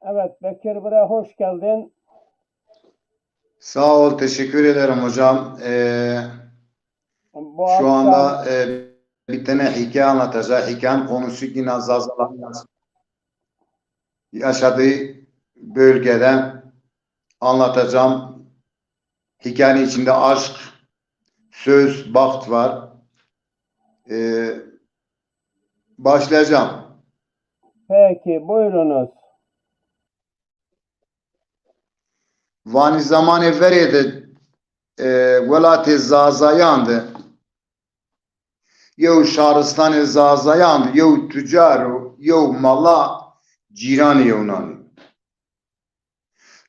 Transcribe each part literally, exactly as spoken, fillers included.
Evet, Bekir Bira, hoş geldin. Sağ ol, teşekkür ederim hocam. Ee, Bu şu akşam anda e, bir tane hikaye anlatacağım. Hikayenin konusu yine Zazaların yaş- yaşadığı bölgede anlatacağım. Hikayenin içinde aşk, söz, baht var. Ee, başlayacağım. Peki, buyurunuz. Vanî zamanê verê de e, welatê Zazayan de yew şaristanê Zazayan de yew tucar û yew mala cîranê yewnan ê.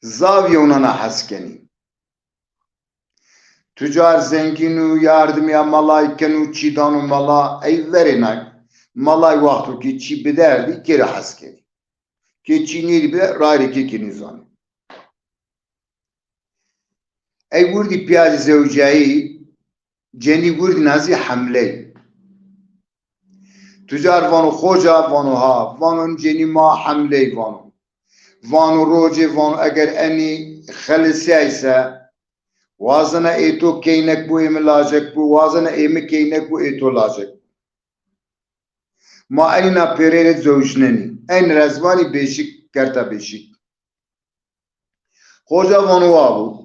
Zaf yewnana hes kenî. Tucar zengîn û yardimîya malay keno, çî dano mala, ey verêna malay wexto ke çî biderdî kê ra hes kenî. Kê çî nêdî bide, rayîrê kê kê nêzanê. Ey wirdî pîya zewceyî, cenî wirdî na zî hemley. Tucar vano, xoca, vano ha, vano cenî ma hemley vano. Vano rocê, vano eger enî xelisîyay se, wazena ê to keynek bo ê mi lacek bo, wazena ê mi keynek bo ê to lacek bo. Ma enî na pêrêne zewicnenî. Enî ra zî vanî bêşik, kerta bêşik. Xoca vano wa bo.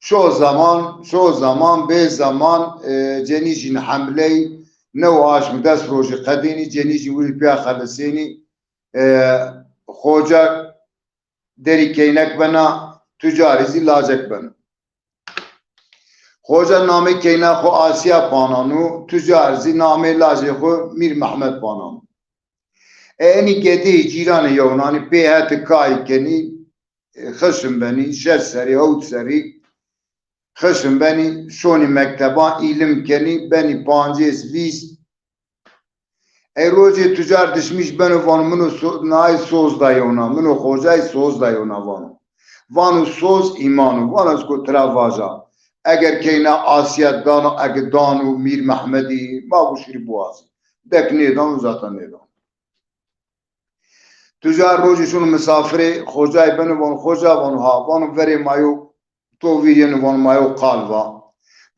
Şo zaman, şo zaman, bê zaman, e, cenî jîn hemley, new aşm des rojî qedênî, cenî jîn wirî pîya xelisênî. E, xoca derî keynek bena, tucarî zî lacek bena. Xoca namê keyna xo Asîya pa nano, tucar zî namê lajê xo Mîr Mehmed pa nano. E, enî gedeyê cîranê yewnan ê, pê hetê kayî kenî, e, xişm benî, şeş serrî, hewt serrî xişm benî, şonî mekteban, îlim kenî, benî pancês, vîst. Ey rocê tucar dişmîş beno vano, min o so-, nayê soz da yewna, min o xocayî soz da yewna vano. Vano soz îman o. Vano ez ko tira vaja. Eger keyna Asîya dano, ege dano Mîr Mehmedî, ma bo şirî biwazî. Dek nêdano, zaten nêdano. Tucar rocê şono misafirê xocayî beno vano, xoca vano ha, vano verê ma yo to vîr yeno vano ma yo qal va.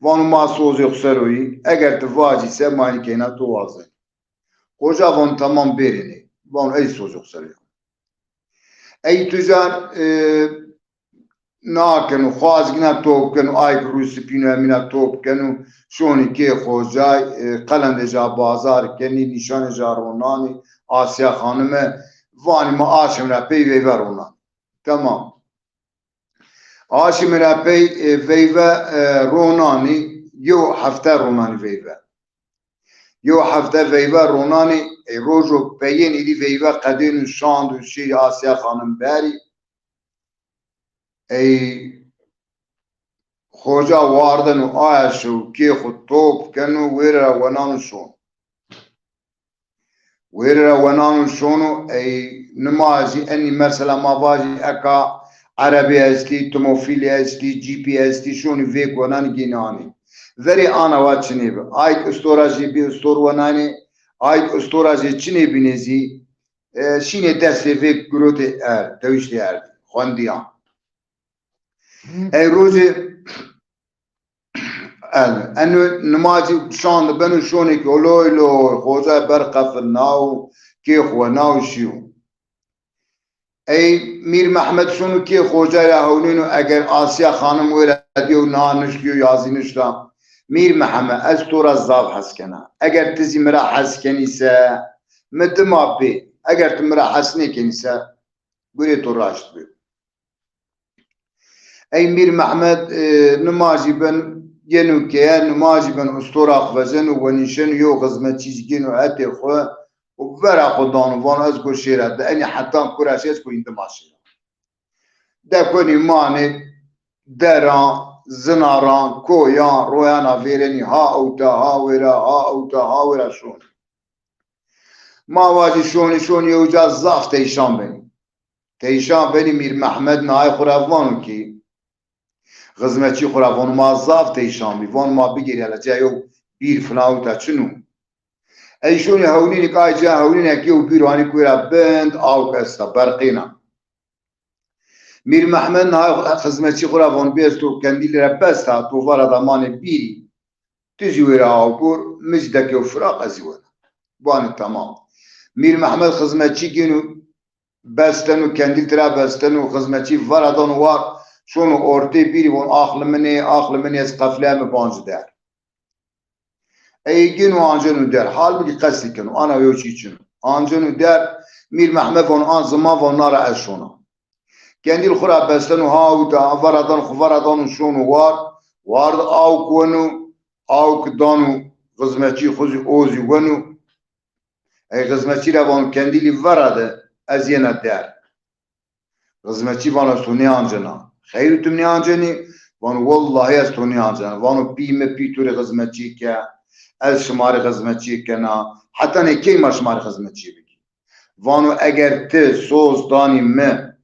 Vano ma sozê xo ser o yî, eger ti vacî se ma enî keyna to wazenî. Xoca vano tamam bêrînê. Vano ey sozê xo ser o yî. Ey tucar, e, nakeno, xo azgîna top keno, ayk rû sipîno emîna top keno, şonî kê xocay, e, qelendê ja bazar kenî, nîşanê ja ronanî, Asîya Xanime, vanî ma aşm ra pey veyve ronanî. Tamam. Aşmî ra pey, e, veyve, e, ronanî, yew hefte ronanî veyve. Yew hefte veyve ronanî, e, rojo peyên êdî veyve qedêno şand û şî Asîya Xanim berî. Ey xoca wardeno aya şew kê xo top keno, wêre ra wenano şono. Wêre ra wenano şono, ey nimajî enî mesela ma vajî eka erebî estî, tomofîlî estî, cîpî estî, şonî vêk wenanî gênî anî. Verê ana wa çinê bi. Ayk istora jê bî istor wenanê, ayk istora jê çinê bînê zî, e, şînê destê vêk girotê erd, dewiştê erdî, xwendîyan. Ey rojê, el, eno nimacî şand beno şonê kê, oloy loy, xoca berqefil naw, kê xo naw şîyo. Ey Mîr Mehmed şono kê xocay ra hewnêno, eger Asîya Xanim wêre dîyo na niştîyo ya zî nişta. Mîr Mehmed, ez to ra zaf hes kena. Eger ti zî mi ra hes kenî se, mi dima bê. Eger ti mi ra hes nêkenî se, gurê to raşt bê. Ey Mîr Mehmed, e, nimajî ben yeno keye, nimajî ben istora xo vezeno, wenîşeno, yew xizmetçî zî gêno hetê xo û vera xo dano, vano ez ko şêre de, enî hetan kura şî ez ko îndima şêre. Dekonî manê deran, zinaran, koyan, royana vêrenî ha ewta, ha wêra, ha ewta, ha wêra şonî. Ma vajî şonî, şonî yew ca zaf teyşan benî. Teyşan benî Mîr Mehmed nayê xo ra vano kî, xizmetçî xo ra vano ma zaf teyşan bî. Vano ma bigêrî hele ca yew bîr filan ewta çin o. Ey şonî hewnînî ke ay ca hewnîne ke yew bîr anî kuyra bind awk esta, berqîna. Mîr Mehmed niha xizmetçî xwu ra vano, bê ez to kendîlî ra besta, to vara da manê bîrî. Ti zî wêra aw bor, mi zî dekê firaq, ez zî wena. Vanê tamam. Mîr Mehmed xizmetçî gêno, besteno, kendîl tira besteno, xizmetçî vara dano war, şono ortê bîrî, vano axlê min ê, axlê min ê, ez qeflîya, mi banci der. Ey gêno anceno der. Halbukî qestî keno. Ana yew çî çin o. Anceno der, Mîr Mehmed vano an ziman, vano na ra ez şona. Kendîl xwu ra besteno, ha û da, vara dano, xwu vara dano şono war. War de awk weno, awk dano xizmetçî xwu zî, o zî weno. Ey xizmetçî ra vano kendîlî vara de, ez yena der. Xizmetçî vano ez to nêancena. Xeyr, tu mi nêancenî? Vano wellahî ez to nêancena. Vano pî mi pî to rê xizmetçî ke, ez şima rê xizmetçî kena. Heta nê key ma şima rê xizmetçî bikî? Vano eger ti soz danî mi,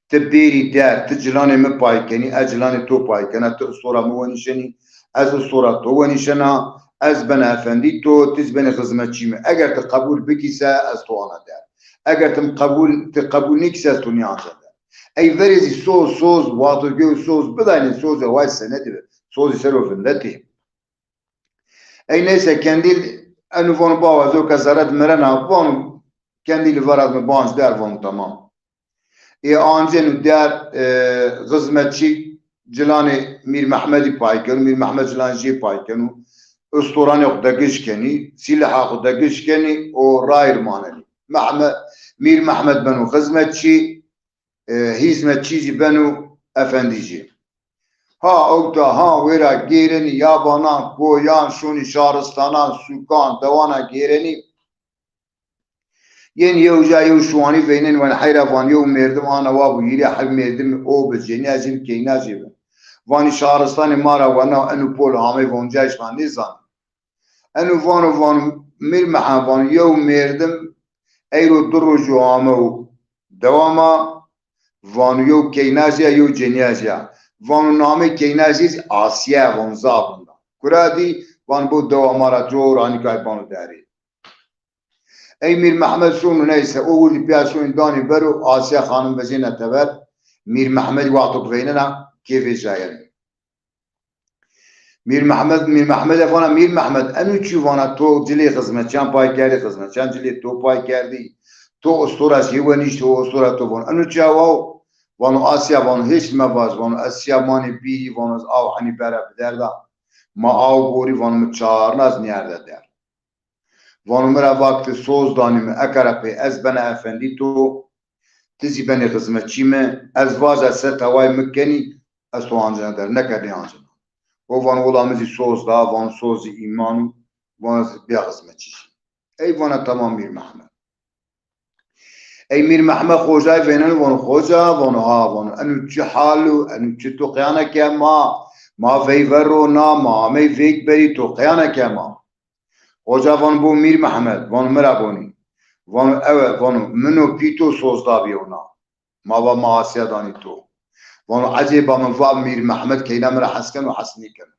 ti bêrî der, ti cilanê mi pay kenî, ez cilanê to pay kena, ti istora mi wenîşenî, ez istora to wenîşena, ez bena efendî to, ti zî benê xizmetçî mi. Eger ti qebûl bikî se, ez to ana der. Eger ti qebûl, ti qebûl nêkî se, ez to nêancena der. Ey verê zî soz, soz, wexto ke soz bidaynê, soz ya way senedî bi. Soz zî ser o vindetê. Ey neyse, kendîl eno vano bawa, ez o ke zerre de mirena, vano kendîlî vara de, mi banc der, vano tamam. Ê anceno der, e, xizmetçî cilanê Mîr Mehmedî pay keno, Mîr Mehmed cilanê jê pay keno. Istoranê xwu degij kenî, sîleha xwu degij kenî û rayîr manenî. Mehme-, Mîr Mehmed beno xizmetçî, e, hîzmetçî zî beno efendî jê. Ha ewta ha wêra gêrenî, yabanan, koyan, şonî şaristanan, sûkan, dewana gêrenî. Yên yew ca yew şiwanî veynenî, vanî heyra, van yew mêrdim ana wa bo hîrê heb mêrdimî o bi, cenîya jê bi, keyna jê bi. Vanî şaristanê ma ra wena, eno pol hamey, van cayê şima nêzanî. Eno vano, vano Mîr Meha, vano yew mêrdim eyro di roj o amewo dewa ma, vano yew keyna jê ya, yew cenîya jê ya. Vano namê keyna jê zî Asîye ya, vano zaf winda. Kura dî, vano bo dewa ma ra cor, anikay bano derê. Ey Mîr Mehmed şono neyse, o wirdî pîya şonî danî ber û Asîye xanim vejêne teber, Mîr Mehmedî wexto ke veynena kêfê ca yenê. Mîr Mehmed, Mîr Mehmede vana, Mîr Mehmed, eno çi? Vana to cilê xizmetçîyan pay kerdî, xizmetçîyan cilê to pay kerdî. To istora jê wenîştî, o istora to. Vano eno çi ya waw? Vano Asîye, vano hêç mevaj, vano ez şîya manê bîrî, vano ez aw henî bera bi derda. Ma aw borî, vano mi çarna ez nîyerde der. Vano mi ra va ke ti soz danî mi, eke ra pey ez bena efendî to, ti zî benê xizmetçî mi, ez vaja se tawayê mi kenî, ez to ancena der, neke nêancena. O vano wila mi zî soz da, vano soz zî îman o, vano ez bîya xizmetçî jî. Ey vana tamam Mîr Mehmed. Ey Mîr Mehmed xocayî veyneno, vano xoca, vano ha, vano eno çi hal o, eno çi, to qeyane ke ma, ma veyver rona, ma amey veyk berî, to qeyane ke ma. Xoca vano bo Mîr Mehmed, vano mi ra bonî. Vano ewe, vano min û pî to soz da bîyona. Ma va ma Asîye danî to. Vano ecêba mi va Mîr Mehmed keyna mi ra hes keno, hes nêkeno.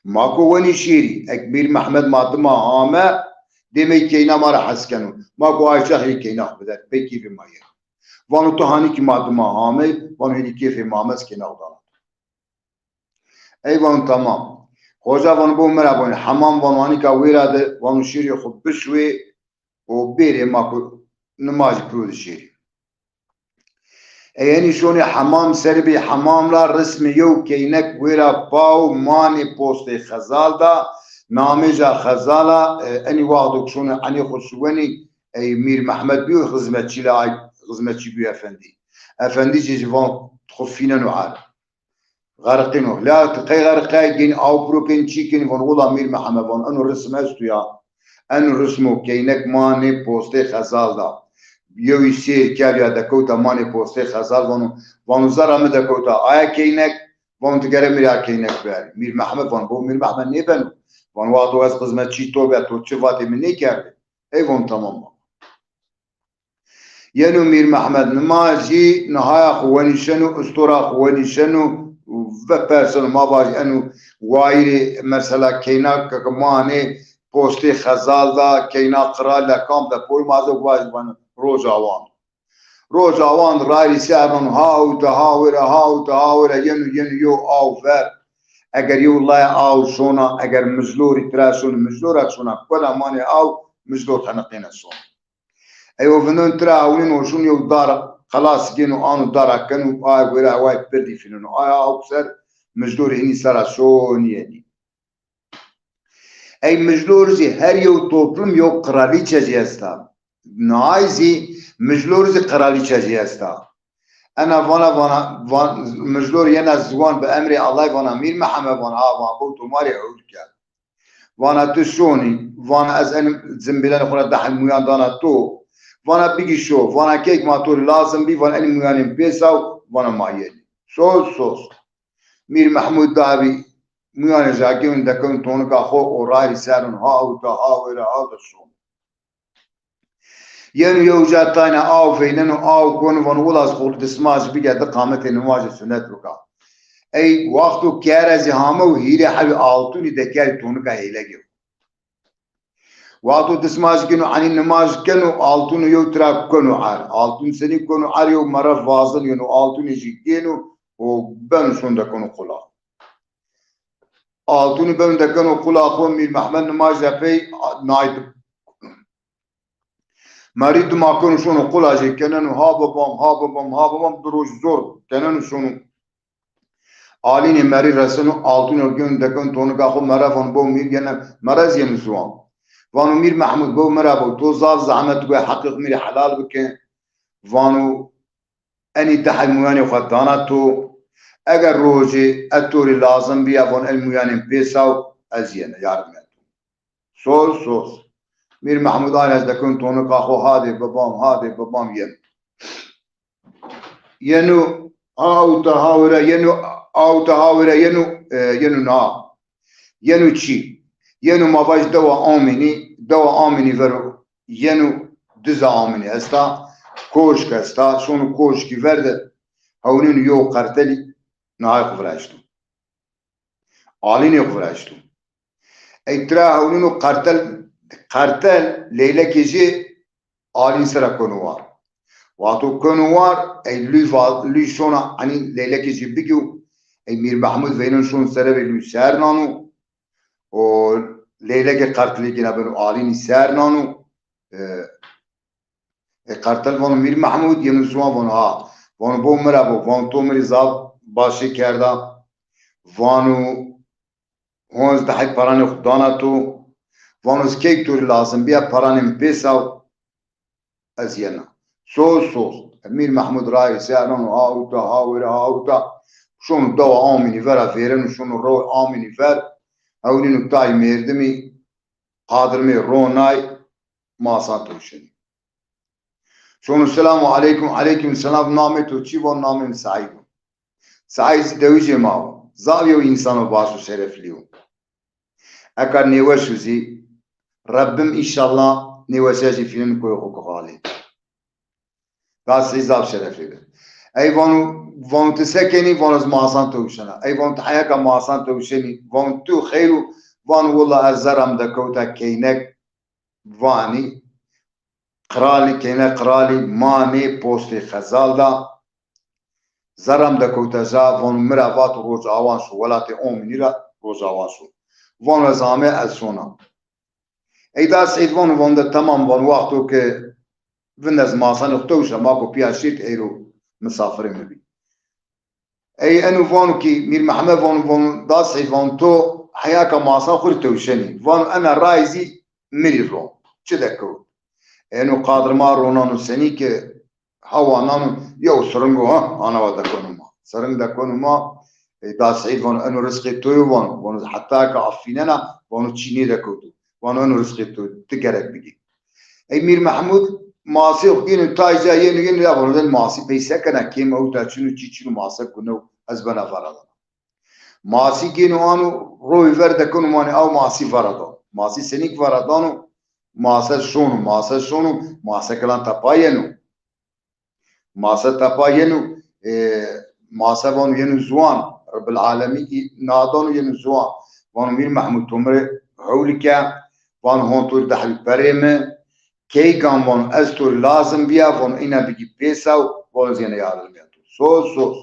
Ma ko wenî şêrî, eke Mîr Mehmed ma dima ame, dêmey keyna ma ra hes keno. Ma ko ay çax ê keyna xwu bider, pey kêfê ma yê. Vano to hanî kî ma dima amey, vano hênî kêfê ma ame, ez keyna xwu dana to. Ey vano tamam. Xoca vano bo mi ra bonî. Hemam vano hanîka wêra de, vano şêrê xwu bişuwê û bêrê, ma ko nimajî piro de şêrî. Ey enî şonê hemam, serê bê hemam ra rismê yew keynek wêra pa û manê postê xezal da, namê ca xezal a, e, enî wexto ke şonê enê xwu şiwenî, ey Mîr Mehmed bîyo xizmetçî, la ay xizmetçî bîyo efendî. Efendî jê zî van xwu fîneno erd. Xeriqîno. La ti qey xeriqay, gênî aw piro kenî, çî kenî? Vano wila Mîr Mehemed, vano eno risim esto ya. Eno rismo keynek manê postê xezal da. Yewî sêr kerd ya, dekewta manê postê xezal, vano, vano zerra mi dekewta aya keynek, vano ti gere mi rê a keynek biarî. Mîr Mehemed vano bo Mîr Mehemed nêbeno. Vano wexto ez xizmetçî to be, to çi vatê mi nêkerdê? Ey vano tamam baba. Yeno Mîr Mehmed nimajî, nihaya xwu wenîşeno, istora xwu wenîşeno, veperseno, ma vajî eno wayîrê mesela keyna ke manê postê xezal da, keyna qiral da, kam da, poy ma zok vajî vano roja wan. Roc awan di rayîrî ser nano, ha ewta, ha wêra, ha ewta, ha wêra, yeno, yeno yew aw ver. Eger yew laya aw şona, eger Mijlorî tira şona, Mijlora şona, kona manê aw, Mijlor xeniqêne şona. Ey o vindon tira ewnîno şun yew dar qelas gêno ano dara keno, ay wêra eway pirdî fîneno. Aya aw ser Mijlorî hinî sera şonî yenî. Ey Mijlor zî her yew toplum yew qiralîçe zî esta. Nay zî Mijlor zî qiralîçe zî esta. Ena vana, vana, van, Mijlor yena ziwan bi emrê Allay vana Mîr Mihemed vana, ha, van bo tomarê ewil kerd. Vana tu şonî, vana ez enî zimbîlanê xo ra dehê muyan dana to. Vana bigî şo, vana keyk ma to rê lazim bî, vana enî muyanên pêsaw, vana ma yenî. Soz soz. Mîr Mehmûd dabî muyanê jakewin dekewin tonika xo û rayîrî ser non, ha ewta, ha wêra, ha da şon. Yeno yew ca tayna aw veyneno, aw kono, vano wila ez xo dismaj bige, di qametê nimajê sunet bika. Ey wexto kere zî hame û hîrê hebî altûnî dekerî tonika hêlegê. Wexto dismaj gêno, enî nimaj keno, altûnî yew tira kono er. Altûn senî kono er, yew mere vazil yeno, altûnî jî gêno û beno şon dekeno qula. Altûnî beno dekeno qula xo, Mîr Mehmed nimaj de pey nay di. Merî dima keno şono qula jê keneno, ha babam, ha babam, ha babam, di roj zor keneno şono. Alînê merî reseno, altûnî gêno dekeno tonika xo, mere vano bo Mîr yene, mere zî yeno ziwan. Vano Mîr Mehmûd bo mi ra bo, to zaf zehmet goy, heqê xo mi rê helal bike. Vano enî dehê muyanê xo dana to. Eger rojê ez to rê lazim bîya, von enî muyanên pêsaw ez yena, yardim yena to. Soz soz. Mîr Mehmûd ay ez dekon tonika xo, hadê bibam, hadê bibam yeno. Yeno awta hawira, yeno awta hawira, yeno, e, yeno na. Yeno çi? Yeno ma vaj dewa Amînî, dewa Amînî vero yeno diza Amînî esta, koşk esta, şono koşkî ver de hewnîno yew qertelî nayê xo viraşto. Alînê xo viraşto. Ey tira hewnîno qertel, qertel leylekê jê Alîn sera kono war. Wexto kono war, ey lûy va-, lûy şona enî leylekê jê bigî û ey Mîr Mehmûd veynon şon serevê lûy ser nano. O leylekê qertilî gina beno Alînî ser nano. E, e, qertel vano Mîr Mehmûd, yeno ziwan vano ha. Vano bo mi ra bo, vano to mi rê zaf başê kerda. Vano honz dehê paranê xo dana to. Vano ez key to rê lazim bîya paranê mi pêsaw ez yena. Soz soz. Mîr Mehmûd rayê ser nano, ha uta, ha wêra, ha uta. Şono dewa Amînî vera vêreno, şono rew Amînî ver. Hewnîno tay mêrdimî, Qadirmê ronay, masan tewşenî. Şono selamu aleykum, aleykum selam, namê to çi? Von namê mi Seîd o. Seîd zî dewijê ma o. Zaf yew însano baş û şereflî yo. Eka nêweş o zî, Rebbim înşallah nêweşe jî fînin koyê xo ki xalê. Dasî zaf şereflî bi. Ey vano, vano ti se kenî? Vano ez masan tewşena. Ey vano ti heyeka masan tewşenî? Vano tu xeyr o? Vano willa ez zerra mi dekewta keynek, vanî qiralî, keynek qiralî, ma nê postê Xezal da. Zerra mi dekewta ca, vano mi ra vato Rocawan şo, welatê Omînî ra Rocawan şo. Vano ez ame, ez şona. Ey da Seîd vano, vano de temam, vano wexto ke vinde ez masanê xo tewşa, ma ko pîya şîrt, eyro misafirê mi bî. Ey eno vano kî Mîr Mehmed vano, vano da Seîd vano to heyaka masan xo rê tewşenî. Vano ena ray zî mi rê ron. Çi dekewt? Eno Qadir ma ronano senî ke hewa nano yew siringo ha, ana wa dekeno ma. Siring dekeno ma, e, da Seîd vano eno rizqê to yo vano. Vano heta ke afînena, vano çî nêdekewto. Vano eno rizqê to, ti gerek bigê. Ey Mîr Mehmûd masê xo gêno tay ca, yeno, yeno, ya vano, masî pey se kena, kêm ewta çin o, çî çin o, mase gune o, ez bena vera dana. Masî gêno ano, royê ver dekeno manê aw, masî vera dano. Masî senîk vera dano, mase şono, mase şono, mase kilan tepa yeno. Mase tepa yeno, e, mase vano yeno ziwan, Rebbil Alemîn î nadano yeno ziwan. Vano Mîr Mehmûd to mi rê hewlî ke, vano hon to rê dehwî perê mi, Keygan vano ez to rê lazim bîya, vano îna bigî pêsa û vano ez yena yardim ya to. Soz soz.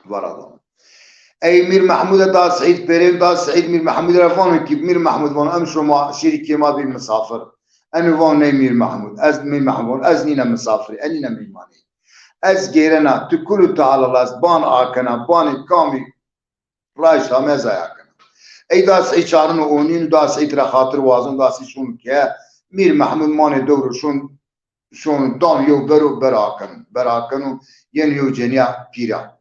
Vara vano. Ey Mîr Mehmûde da Seîd pêrên da Seîd Mîr Mehmûde ra vano ki Mîr Mehmûd vano em şoma şêrî kê ma bî misafir. Eno vano ney Mîr Mehmûd. Ez Mîr Mehmûd vano ez nîna misafirî, ez nîna meymanî. Ez gêrena ti kul û ti halal ez ban akena, banê kamî Raşt ame ez aya kena. Ey da Seîd çarino onîn, da Seîd ra xatir wazon, da Seîd şono ke Mîr Mehmûd manê dewro şon, şon dan yew bero ber akeno. Ber akeno, yeno yew cenîya pîra.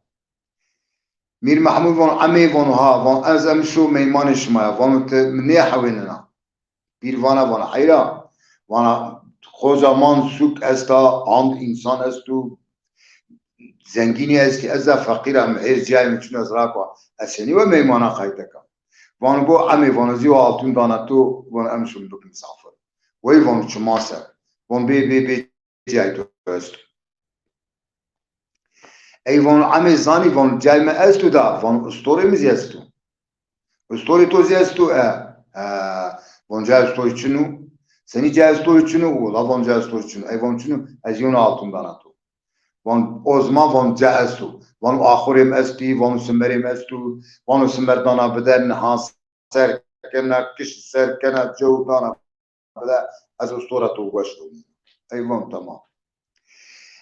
Mîr Mehmûd vano, emê vano ha, vano ez em şo meymanê şima ya, vano ti mi nêhewênena. Pîr vana, vana heyra. Vana xoca man sûk esta, and însan esto, zengînî estî, ez de feqîr a, mi hêr cayê mi çin ez rako. Ez senî we meymana qayte kam? Vano go emê, vano zî o altun dana to, vano em şun bik misafir. Wey vano çima ser? Vano bê, bê, bê cayê to esto. Ey vano emê zanî, vano cayê mi esto da, vano ustorê mi zî esto. Ustorê to zî esto? E, e, vano cayê ustorî çin o. Senî cayê ustorî çin o? Wela vano cayê ustorî çin o. Ey vano çin o, ez yewna altun dana to. Vano o ziman vano ca esto. Vano axurê mi estî, vano simerê mi esto. Vano simer dana bide, niha ser kena, kiş ser kena, cew dana bide, ez ustora to weş ronî. Ey vano tamam.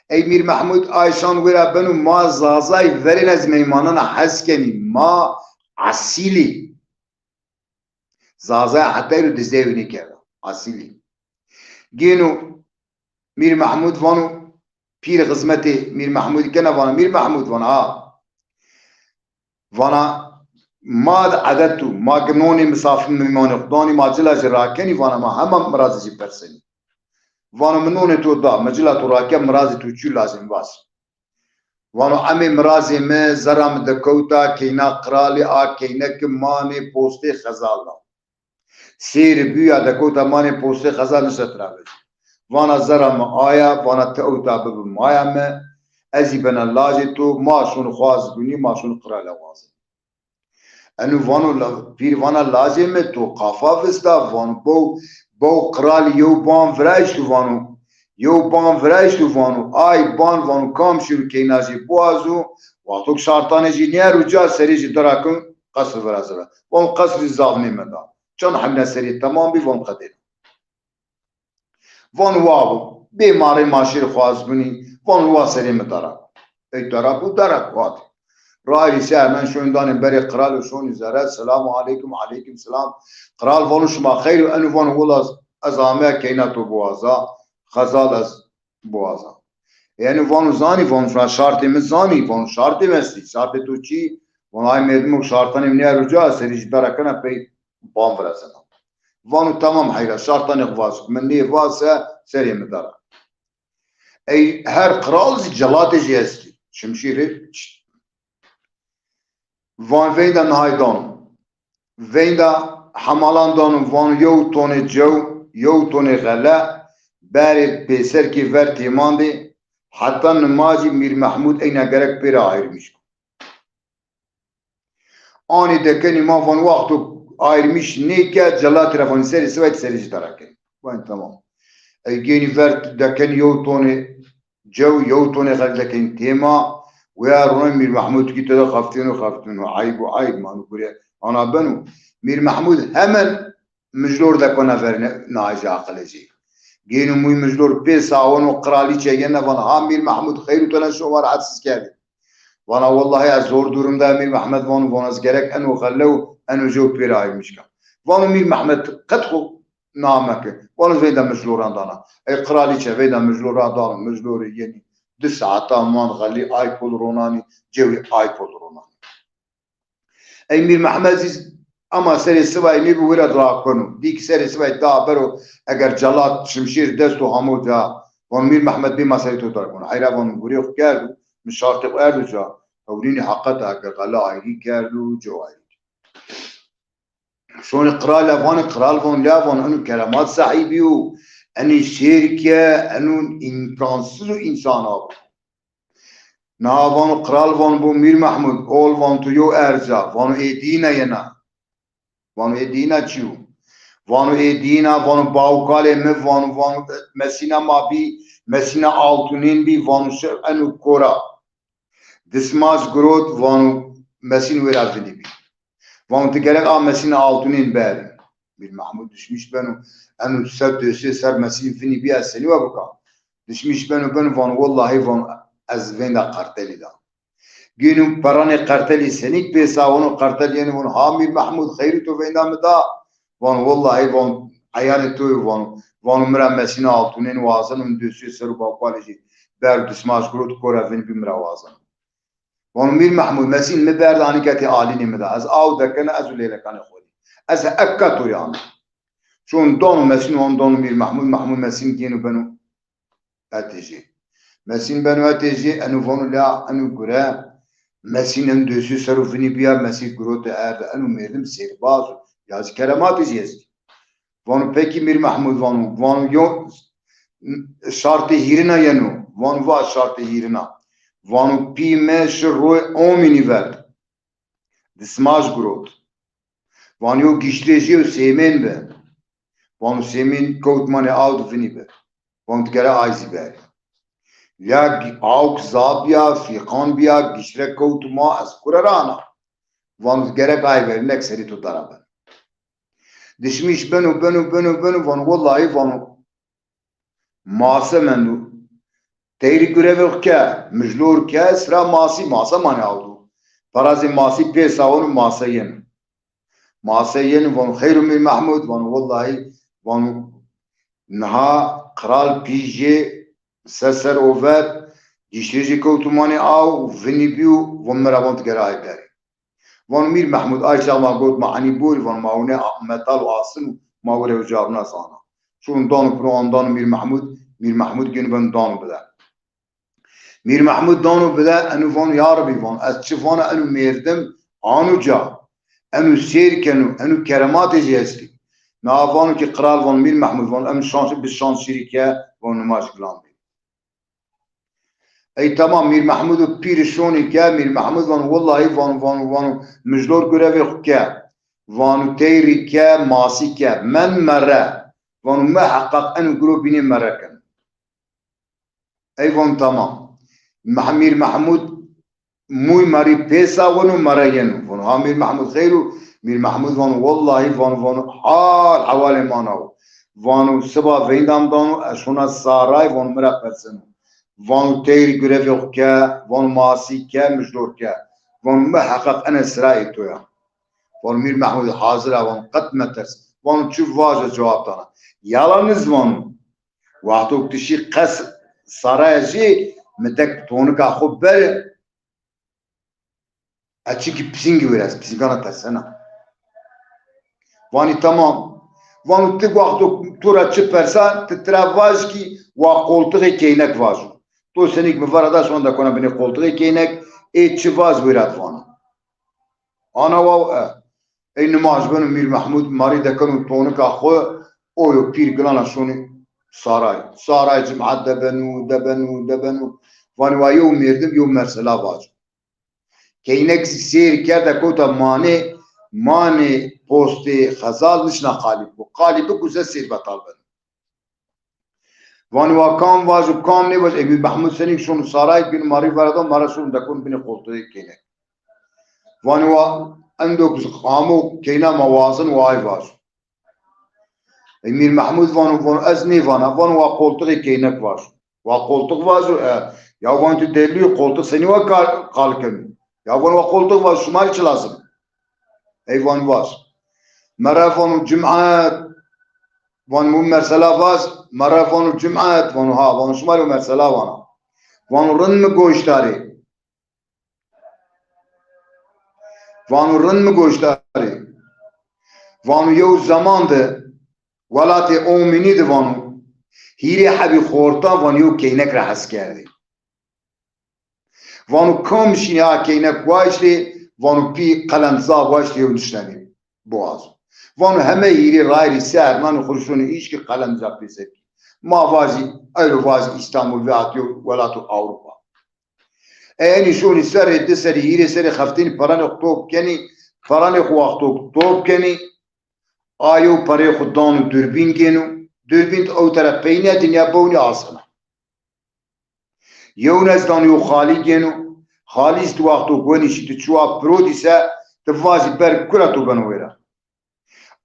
Ey Mîr Mehmûd, ay şan wêra beno, ma Zazay verên ez meymanana hes kenî, ma asîlî. Zazay hetay ro dizdewî nêkerda. Asîlî. Gêno Mîr Mehmûd vano, pîr xizmetê Mîr Mehmûdî kena, vana Mîr Mehmûd, vana ha. Vana ma di edet o, ma ki nonê misafir meymanê xwu danî, ma cila jî rakenî, vana ma hema mirazê jî persenî. Vano mi nonê to da, mi cila to raken, mirazê to çi, lajê mi vas. Vano emê mirazê mi, zerra mi dekewta keyna qiralî, a keyneki manê postê Xezal da. Sêri bûya dekewta manê postê Xezal nişte tira vejî. Vana zerra mi aya, vana ti ewta bibi maya mi, ez zî bena lajê to, ma şonî xo wazibûnî, ma şonî qiralî wazibûnî. Eno vano la-, pîr vana lajê mi to qafa vista, vano bew, bew qiralî yew ban viraşto vano. Yew ban viraşto vano. Ay ban vano kam şiro keyna jî biwazo, wexto ki şartanê jî nêero ca serê jî dera kin qesr viraze ra. Vano qesrî zaf nêmenda. Çand hemîna serê temam bî, vano qedêna. Vano wa bo. Bê ma rê ma şêrî xo wazibûnî, vano wa serê mi dara. Ey dara bo, dara, vatê. Rayîrî ser men şonî danê berê qiralî, şonî zere, selamu aleykum, aleykum selam. Qiral vano şima xeyr o? Eno vano wela ez, ez ame keyna to biwaza, Xezal ez biwaza. Yanî vano zanî, vano şima şartê mi zanî, vano şartê mi estî, şartê to çi? Vano ay merdimo şartanê mi nêero ca, serê jî dara kena pey ban virazena. Vano tamam heyra, şartanê xo vaz, mi nê vaz se serê mi dara. Ey her qiral zî celatê jî estî. Şimşîrê çi-, van veyda nihay dano. Veyda hemalan dano, vano yew tonê cew, yew tonê xele, berê pêser kê ver têmandê, heta nimajî Mîr Mehmûd eyna gerek pêra ayirmîş ko. Anê dekenî ma van wexto ayirmîş nêke, celatî ra vanî serê sivay ti serê jî dara kenî. Van tamam. Ey gênî ver dekenî yew tonê cew, yew tonê xele dekenî têma. Wea ronay Mîr Mehmûd kî tede xeftêno, xeftêno. Eyb o eyb, mano gure ana beno. Mîr Mehmûd hemen mijlor dekona ver ne-, nayê jî aqilê jî. Gêno mûy mijlor pê saweno, qiralîçe yena vana ha Mîr Mehmûd xeyr o, to ne şoma rehetsiz kerdî. Vana wellahî ez zor durumda ya Mîr Mehmed, vano, vano ez gerek eno xele û eno jew pêra ayirmîş ka. Vano Mîr Mehmed qet xo nameke. Vano veyda mijloran dana. Ey qiralîçe veyda mijloran dano, mijlorê yenî di saeta man xelî ay pol ronanî, cewî ay pol ronanî. Ey Mîr Mehmed zî ama serê sivay nêbi wira rakeno. Dî ki serê sivay da bero, eger celat şimşêr dest o hamo ca, vano Mîr Mehmed bê ma serê to dar keno. Heyra vano gurê xo kerdo, mi şartê xo erdo ca. Hewrînî heqet a ke xele ayrî kerdo, cew ayrî. Şonê qiralî vanê, qiral vano, la vano, eno keremat sahîbî yo, enê şêr ke, eno îmkansız o însan a bo. Niha vano, qiral vano bo Mîr Mehmûd, ol vano to yew erz a, vano ê dîna yena. Vano ê dîna çi yo? Vano ê dîna, vano bawkalê mi, vano, vano mesîna ma bî, mesîna altûnên bî, vano şi eno kora. Dismaj girot, vano mesîn wêra vinî bî. Vano ti gerek a mesîna altûnên berî. Mîr Mehmûd dişmîş beno, eno ser dosye ser mesîn vinî bî, ez senî we bika? Dişmîş beno, beno, vano wellahî, vano ez vênda qertelî da. Gêno peranê qertelî senîk pêsa, vano qertel yeno, vano ha Mîr Mehmûd, xeyrî to vênda mi da? Vano wellahî, vano eyanê to yo, vano, vano mi ra mesîna altûnên wazeno, dosye ser û bawkalê jî ber dismaj girot, kora vin bî, mi ra wazeno. Vano Mîr Mehmûd, mesîn mi berda, anî ke tê alînê mi da. Ez aw dekena, ez û lêlekanê xo rê. Ez eka to rê ana. Şon dano mesîn, wan dano Mîr Mehmûd, Mehmûd mesîn gêno beno hetê jê. Mesîn beno hetê jê, eno vano la eno gure, mesîn en dosye ser o vinî bîya, mesîn girote erde, eno mêrdim sêrbaz o. Ya zî kerematê jî estî. Vano pekî Mîr Mehmûd, vano, vano yo şartê hîrina yeno. Vano va şartê hîrina. Vano pî mi şi roy omînî verd. Dismaj girot. Vano yo giştê jê yo sêmên bi. Vano sêmên kewt manê aw di vinî bi. Vano ti gere ay zî berî. Ya gi-, awk za bîya, fîqan bîya, giştre kewt ma, ez kure ra ana? Vano ti gerek ay verî, nek serî to dara ben. Dişmîş beno, beno, beno, beno, vano wellahî, vano mase mendo. Teyrî gurevê xo ke, mijlor ke, sira masî, mase manê aw do. Parazê masî pêsa weno, mase yeno. Mase yeno, vano xeyr o Mîr Mehmûd? Vano wellahî, vano niha qral pî jê se ser o vet, giştê jê kewto manê aw, vinî bîyo, vano mi ra, vano ti gere ay berî. Vano Mîr Mehmûd, ay çax ma got ma enî borî, vano ma wine metal û asin û ma wire uca vina zana. Şono dano piro, an dano Mîr Mehmûd, Mîr Mehmûd gêno beno dano bide. Mîr Mehmûd dano bide, eno vano ya Rebî, vano ez çi vana, eno mêrdim ano ca, eno sêr keno, eno kerematê jî estî. Na vano ki qral, vano Mîr Mehmûd, vano em şan, bi şan şîrî ke, vano nimaj gilan bî. Ey tamam, Mîr Mehmûd û pîrî şonî ke, Mîr Mehmûd vano wellahî, vano, vano, vano mijlor gurevê xo ke, vano teyrî ke, masî ke, men mere, vano miheqeq eno guro bînê mere ken. Ey vano tamam. Meh-, Mîr Mehmûd mûy merî pêsa weno, mere yeno. Vano ha Mîr Mehmûd xeyr o? Mîr Mehmûd vano wellahî, vano, vano hal hewalê ma na wo. Vano siba veyndam dano, ez şona saray, vano mi ra perseno. Vano teyrî gurevê xo ke, vano masî ke, mijlor ke. Vano miheqeq ene sira ê to ya. Vano Mîr Mehmûd hazir a, vano qet meters. Vano çi vajo cewab dana. Yalaniz vano. Wexto ki ti şî qes saraya jî, mi dek tonika xo bere, ez çikî pisîngî wêr, ez pisîngana tersena. Vanî tamam. Vano ti wexto to ra çi persa, ti tira vaj kî wa qoltixê keynek vajo. To senîk mi vera da şonda kona binê qoltixê keynek, ê çi vaj wêr ad vana. Ana waw e. Ey nimaj beno, Mîr Mehmûd marî dekeno tonika xo, o yo pîr gilana şonî saray. Saray cimat debeno, debeno, debeno. Vanî wa yew mêrdim yew mersela vaco. Keynek zî sêr kerde kota manê, manê postê xezal nişna qalîb bo. Qalîb bikuze sêr betal beno. Vanî wa kam vajo, kam nêvajo. Ê Mîr Mehmûd senîk şono saray, gêno marî vera da, mara şono dekon binê qoltixê keynek. Vanî wa endo ki amo keyna ma wazeno wa ay vajo. Ê Mîr Mehmûd vano, vano ez nêvana, vano wa qoltixê keynek vajo. Wa qoltix vajo, e, ya vano ti delî yo, qoltix senî wa kar, qal keno. Ya vano wa qoltix vajo, şima rê çi lazim? Ey vano vaj. Mera vano cimat, vano mi mesela vaj, mera vano cimat, vano ha, vano şima rê mesela vana. Vano rind mi goştarê. Vano rind mi goştarê. Vano yew zeman de welatê Omînî de vano hîrê hebî xortan vano yew keynek ra hes kerdê. Vano kam şînê a keynek waştê, vano pî qelem za waştê yew nişnenê boğaz. Vano heme hîrê rayîrê ser nanê xo rê şonê îşkî qelem za pêser kî. Ma vajî, ewro vajî Îstanbul veya yew welato Ewropa. Ey enî şonî serrê, di serrî, hîrê serrî xeftênî peranê xo top kenî, peranê xo wexto top kenî, A yew perê xwu dano dûrbîn gêno. Dûrbîn di ew tere peynîya dinya bewnî asena. Yew nezdan yew xalî gêno. Xalî zî di wexto wenîşî di çuwa piro dîse, di vajî ber kura to beno wêra.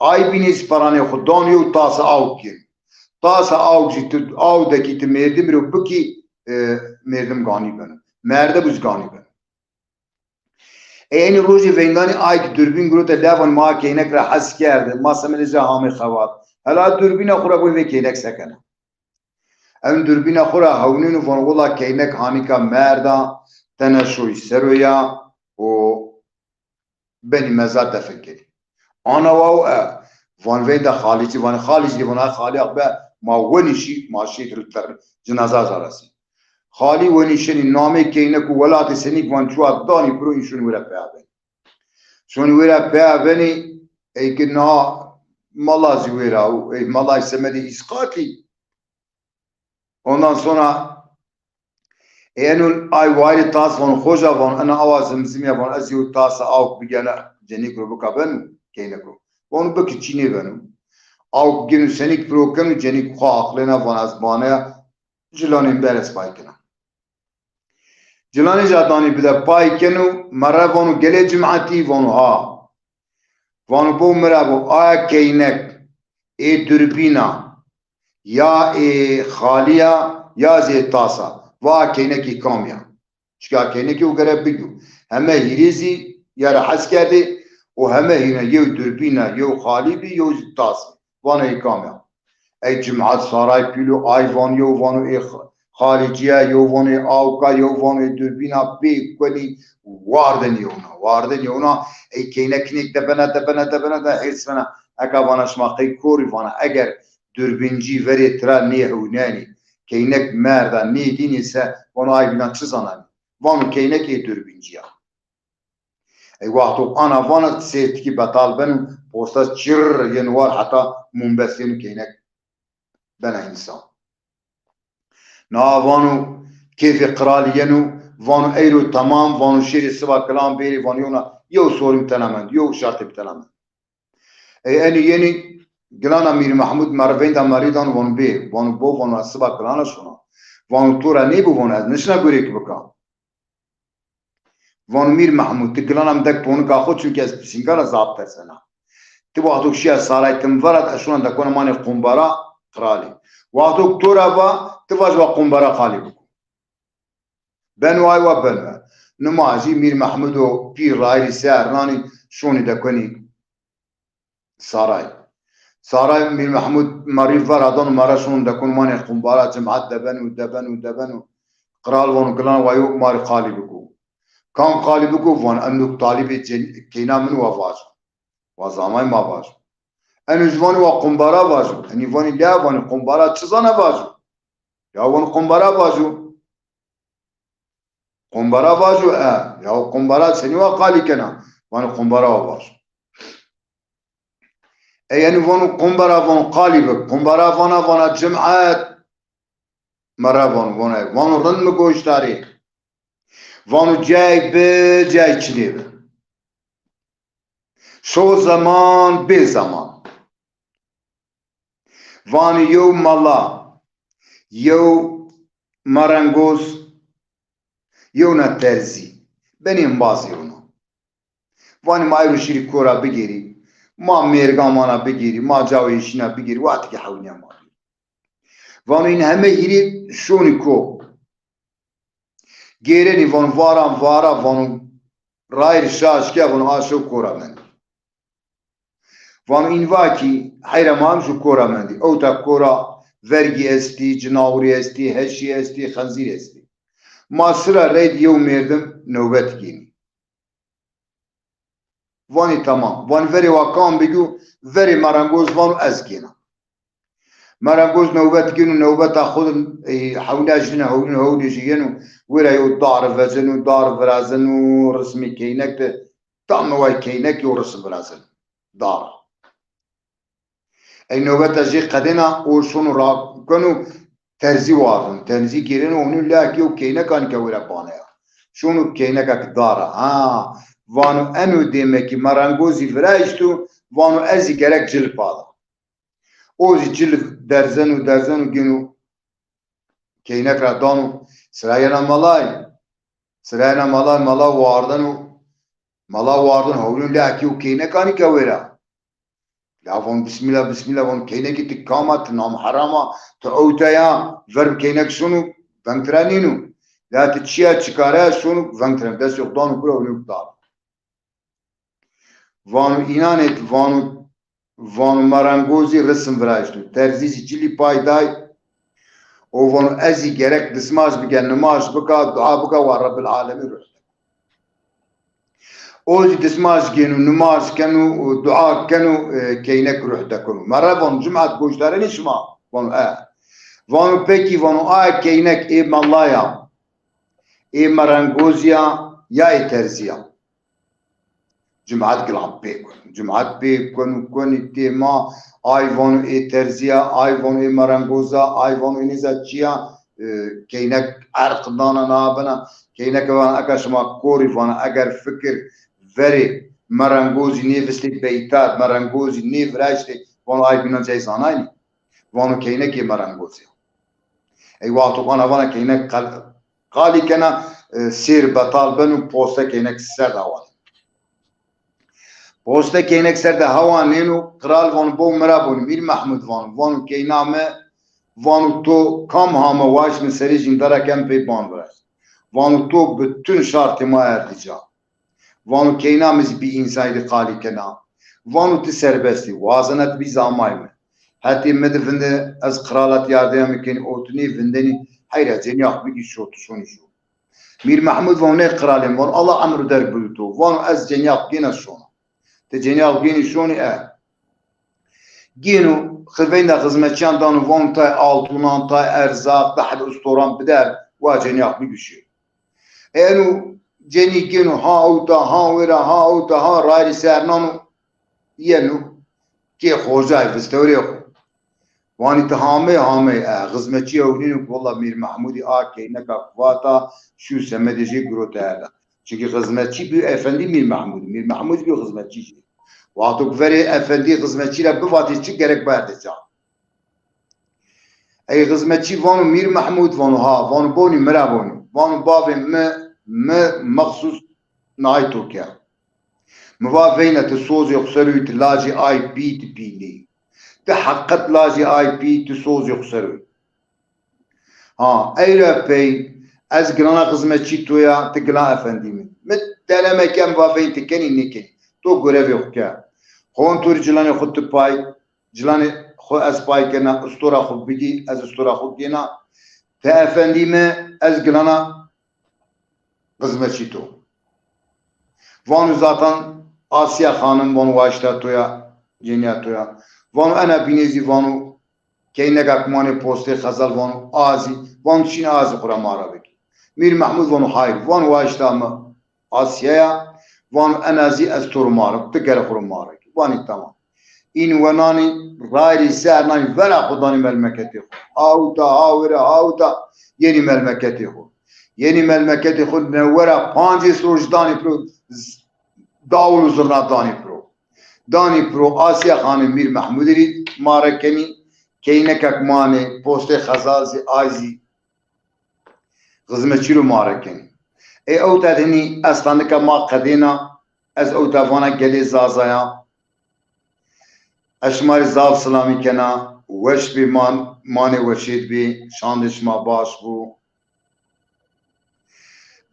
Ay bînî zî peranê xwu dano yew tasa awk gêno. Tasa awk zî ti aw dekî ti mêrdim ro bikî, e, mêrdim ganî beno. Merde bû zî ganî beno. Ê enî rojê veyndani ay ki dûrbîn girote lê vanî ma keynek ra hes kerde, ma semelê ca hamê xebat. Hela dûrbîna xwu ra goy vê keynek se kena. Ew dûrbîna xwu ra hewnîno vano wela keynek hanîka merda, tena şoyî ser o ya û benî mezar defin kenî. Ana waw e, van veyda xalîcî, vanî xalîcî, vana xalî ax be, ma wenîşî, ma şî ter cinaza zaresî. Xalî wenî şenî namê keynek û welatê senîk van çuwa danî piro înşûn wira peya benî. Şonî wira peya benî, ey ki na mala zî wira û ey mala semedê îsqatî. Ondan sonra, e, eno ay wayirê tas vano, xoca vano, ena awa zimzimîya vano, ez yew tasa awk bigena cenîk ro bika beno, keynek ro. Vano biki çî nêbeno. Awk gêno senîk piro keno, cenîk xwu aqlêna vano ez baneya, cilanên ber ez pay kena. Cilanê ca danî bide pay keno, merre vano gelê cimatî, vano ha. Vano bo mi ra bo, aya keynek, ê durbîna, ya ê xalî ya, ya zî ê tas a. Va keynekî kam ya? Çika keynekî o gere bigîyo. Heme hîrê zî ya ra hes kerdê û heme hîrê yew durbîna, yew xalî bî, yew zî tas bî. Vana ê kam ya? Ey cimat saray pîlo, ay van yew vano ê xalîcî ya, yew vano ê awka, yew vano ê durbîna, pê kuenî wardin yewna, wardin yewna, ey keynek nêk debena, debena, debena de hêrs bena. Eka vana şima qey korî, vana eger durbîncî verê tira nêhewnenî, keynek merda nêdînî se, vano ay bîna çi zananî? Vano keynek ê durbîncî ya. Ey wexto ana vana sêrtikî betal beno, posta çirr yeno war heta mumbes yeno keynek bena însan. Na vano kêfê qiralî yeno, vano eyro temam, vano şêrê siba kilan bêrê, vano yewna yew sorî mi tena mend, yew şertê mi tena mend. Ey enî yenî gilana Mîr Mehmûd merivên de merî dano, vano bê, vano bo, vano ez siba kilana şona. Vano to ra nêbo, vano ez nişna gurêk bika. Vano Mîr Mehmûd, ti gilana mi dek ponika xo, çunke ez pisînka ra zaf tersena. Ti wexto şîya saray ti mi vera, ez şona dekona manê qumbara qiralî. Wexto to ra va, ti vaj wa qumbara qalî biko. Beno ay wa beno. Nimajî Mîr Mehmûd û pî rayîrî ser nanî şonî dekonî saray. Saray Mîr Mehmûd merî vera dano, mere şono dekon manê qumbara, cimat debeno, debeno, debeno. Qral vano, gilan wa yo ma rê qalî biko. Kam qalî biko? Van eno talîbê cen-, keyna min wa vajo. Wa zamay ma vajo. Eno zî vanî wa qumbara vajo. Enî vanî lea, vanî qumbara çi zana vajo? Ya vanî qumbara vajo. Qumbara vajo, e. Ya qumbara senî wa qalî kena? Vanî qumbara wa vajo. E, yanî vano qumbara, vano qalî bi. Qumbara vana, vana cimat. Mera vano, vano, vano rind mi goştarî. Vano cay bi, cay çinê bi. Şo zeman bê zeman. Vanî yew mala, yew merengoz, yewna terzî. Benî embazê yewna. Vanî ma ewro şîrî kora bigêrî. Ma mêrga mana bigêrî, ma cawê îşîna bigêrî, wextî ke hewnîya ma bî. Vano în heme hîrê şonî ko. Gêrenî vano varan vara, vano rayîr şaş ke, vano a şew kora mendî. Vano în va kî heyra ma hemşo kora mendî. Ewta kora vergî estî, cinawirî estî, heşî estî, xenzîr estî. Ma sira reyd yew mêrdim newbet gênî. Vanî tamam. Vanî verê wa kam bigî? Verê merengoz vano ez gêna. Merengoz newbet gêno, newbeta xo de, e, hewlîya jî nîna, hewlîn, hewlî jî yeno, wêra yew dar veceno, dar virazeno, rismê keynek de, tam way keynek yew risim virazeno. Dar. Ey newbeta jê qedêna û şono rakeno, terzî wardin. Terzî gêreno, onî lea kî yew keynek anî ke wêra baneya. Şono keyneka ki dar a. Ha, Vano eno dêmekî merengozî virayişto, vano ez zî gerek cil pada. O zî cil derzeno, derzeno, gêno keynek ra dano, sirayena malay. Sirayena malay, mala wardeno, mala wardeno, hewlîno lê ekî û keynek anî ke wêra. La von bismîla, bismîla, von keynekî ti kam a, ti namheram a, ti ewta ya, ver bi keynek şono, veng tira nîno. La ti çi ya, çi kare ya, şono, veng tira, destê xo dano kura, hewlîno dano. Vano înanê ti, vano, vano merengozî risim virayişto. Terzî zî cilî pay day. O vano ez zî gerek dismaj bike, nimaj bika, dua bika, wa Rebbil Alemîn ruh de. O zî dismaj gêno, nimaj keno, dua keno, e, keynek ruh dekeno. Merre vano, cumat goşdarenî şima? Vano e. Vano pekî, vano aye keynek ê mala ya, ê merengozî ya, ya ê terzî ya? Cumat gilan pê keno. Cumat pê keno, keno, têma, ay vano ê terzî ya, ay vano ê merengoz a, ay vano ê nêza çi ya, e, keynek erq dana na bina. Keyneke vana eka şima korî, vana eger fikir verê merengozî nêvistê beyta, merengozî nêviraştê, vano ay bînan cay zanaynî. Vano keynekê merengozî ya. Ey wexto ana vana keynek qal-, qalî kena, e, sêr betal beno, poste keynek ser de hewanêno. Poste keynek ser de hewanêno, qral vano bo mi ra bonî, Mîr Mehmud vano, vano keyna mi, vano to kam hame waşt mi serê jîndara kem pey ban viraşt. Vano to bütün şartê ma erdî ca. Vano keyna mi zî bî însanî de qalî kena. Vano ti serbest î, wazena ti bî zamay mi. Hetê mi de vinde ez qiralat yardîya mi kenî, o tu nê vindenî, heyra cenîya xo bigî şo, tu şonî şo. Mîr Mehmud vano nê qiralê mi, vano Allah emru derg bido to. Vano ez cenîya xo gêna şona. Ti cenîya xo gênî şonî e. Gêno xiveyna xizmetçîyan dano, vano tay altûnan, tay erzaq, di heb ustoran bider, wa cenîya xo bigî şo. Eno cenî gêno ha ewta, ha wêra, ha ewta, ha rayîrî ser nano, yeno kê xocayê vistewrê xo. Vanî ti hamey, hamey, e, xizmetçî ewlîno, wella Mîr Mehmudî a keyneka vata, şû semedê jê girota erda. Çunkî xizmetçî bî efendî Mîr Mehmudî, Mîr Mehmud bî xizmetçî jê. Wexto ki verê efendî xizmetçî ra bivatê çi gerek berdê ca. Ey xizmetçî vano Mîr Mehmud, vano ha, vano bonî mi ra bonî. Vano bavê mi, mi mexsus nay to ke. Mi va veyna ti sozê xo ser o yî, ti lacê ay bî, ti bînî. Ti heqet lacê ay bî, ti sozê xo ser o yî. Ha, ey ra pey ez gilana xizmetçî to ya, ti gilan efendî mi. Mi teleme ke, mi va veyn ti kenî nêkenî. To gorevê xo ke. Hon to rê cilanê xo ti pay, cilanê xo ez pay kena, ustora xo bigî, ez ustora xo gêna. Ti efendî mi, ez gilana xizmetçî to. Vano zaten Asya Xanim, vano waşta to ya, cenîya to ya. Vano ena bînê zî, vano keyneka ki manê postê Xezal, vano a zî, vano şîn a zî xo ra ma ra bikî. Mîr Mehmud vano hayr, vano waşta mi Asya ya, vano ena zî ez to ro ma ra, ti gere xo ro ma ra kî. Vanî tamam. În wenanî rayîrî ser nanî vera xo danî melmeketê xo. Hawta, hawire, hawta yenî melmeketê xo. Yenî melmeketê xo, newera pancês roj danî piro, z-, dawul û zurna danî piro. Danî piro, Asya Xanê Mîr Mehmudî rê ma ra kenî, keynekek manê, postê Xezal zî, ay zî xizmetçî ro ma ra kenî. Ê ewta de hinî estanika ma qedêna, ez ewta vana gelê Zazayan. Ez şima rê zaf silamî kena, weş bê, man, manê weşêd bê, şandê şima baş bo.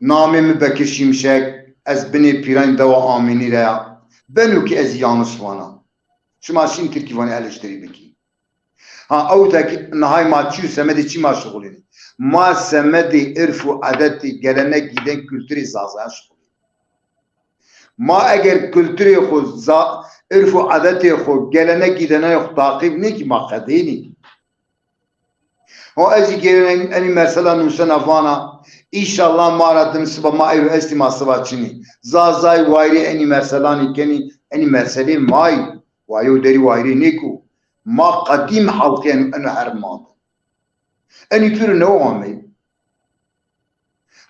Namê mi Bekir Şimşek, ez binê pîranî dewa Amînî ra ya. Beno ki ez yanlış vana. Şima şîn tirkî vanî eleştirî bikî. Ha, ewta ki nihay ma çî û semedê çî ma şixulînî? Ma semedê irf û edetê, gelenek, gîden, kulturê Zazayan şixulînî. Ma eger kulturê xo, za-, irf û edetê xo, gelenek, gîdenanê xo taqîb nêkî, ma qedênî. Ho ez zî gêrên enî mersela nusena vana, înşallah ma ra dim siba ma ewro estî ma siba çinî. Zazay wayirê enî merselanî kenî, enî merselê ma yî. Wa yew derî wayirê nêko. Ma qedîm halqî eno, eno her ma de. Enî pêro newe amey.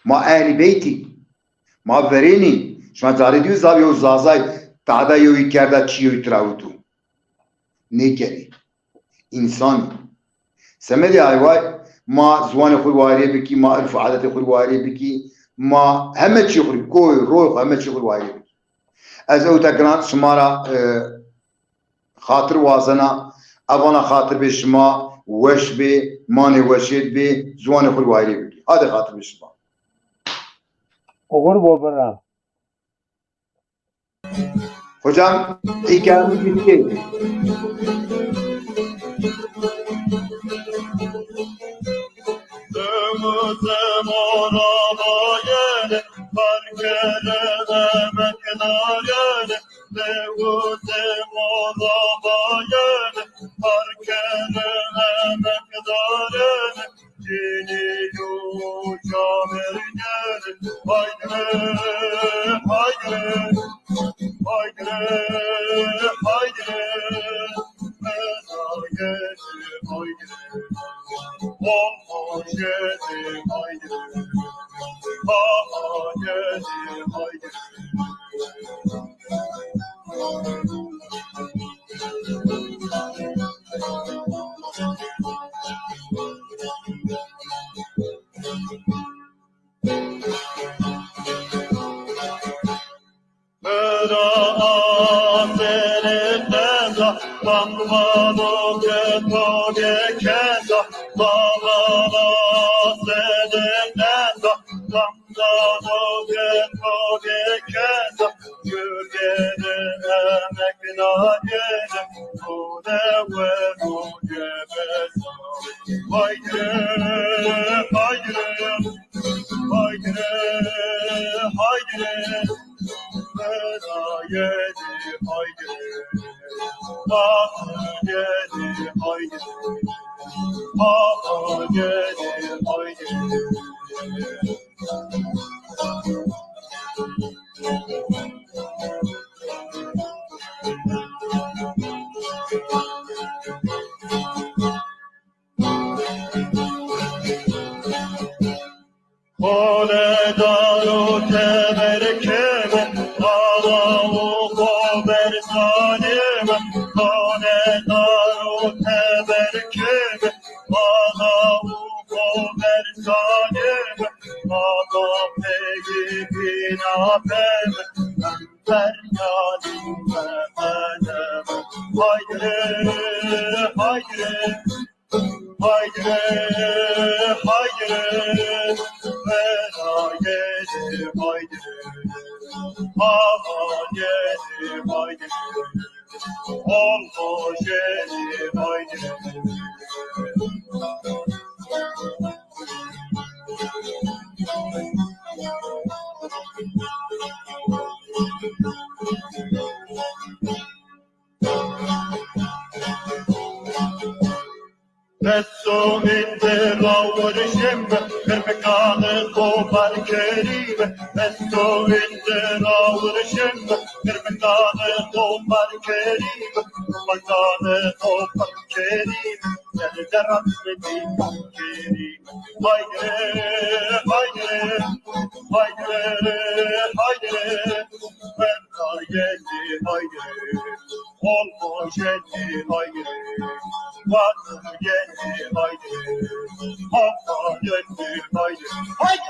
Ma Ehlî Beytî. Ma verênî. Şima carê dîyo zaf yew zazay, tada yew î kerda çi yew î tirawitû. Nêkenê. Însanî. Semedê ay way, ma ziwanê xwu wayirê bikî, ma irf û adetê xwu wayirê bikî, ma heme çî xwu, koy, roy xwu, heme çî xwu wayirê bikî. Ez ewta giran şima ra, e, xatir wazena, evana xatir bê şima, weş bê, manê weşêd bê, ziwanê xwu wayirê bikî. Hadê xatir bê şima. Oxir bo birra. Hocam, hikayemiz bitti. Cinî û camêrgêr, haydi, haydi, haydi, haydi, mezayedi, haydi, olmojedi, haydi, hamayedi, haydi. Mera aferê teza, bambalo ke to de keza, bambalo sede teza, bambalo ke to de keza, gürgede emek nadene, bu de ve bu de beza. Haydi, haydi. Haydi, haydi, haydi, haydi, haydi, haydi, haydi. Xole daro teber keme, ala u xo ber saneme. Xole daro teber keme, ala u xo ber saneme. Ala pegi bina peme, feryalî memeneme. Hayre, hayre. Haydi, haydi, fedayedi, haydi, hamayedi, haydi, olmojedi, haydi. Pesto indi rawirşim, pirmikanê xo bar kerîm. Pesto indi rawirşim, pirmikanê xo bar kerîm. Pirmikanê xo bar kerîm, ser deran bidî bar kerîm. Haydi, haydi, haydi, haydi. Fedayedi haydi, olmojedi haydi, vanuyedi haydi, hamayedi haydi, haydi.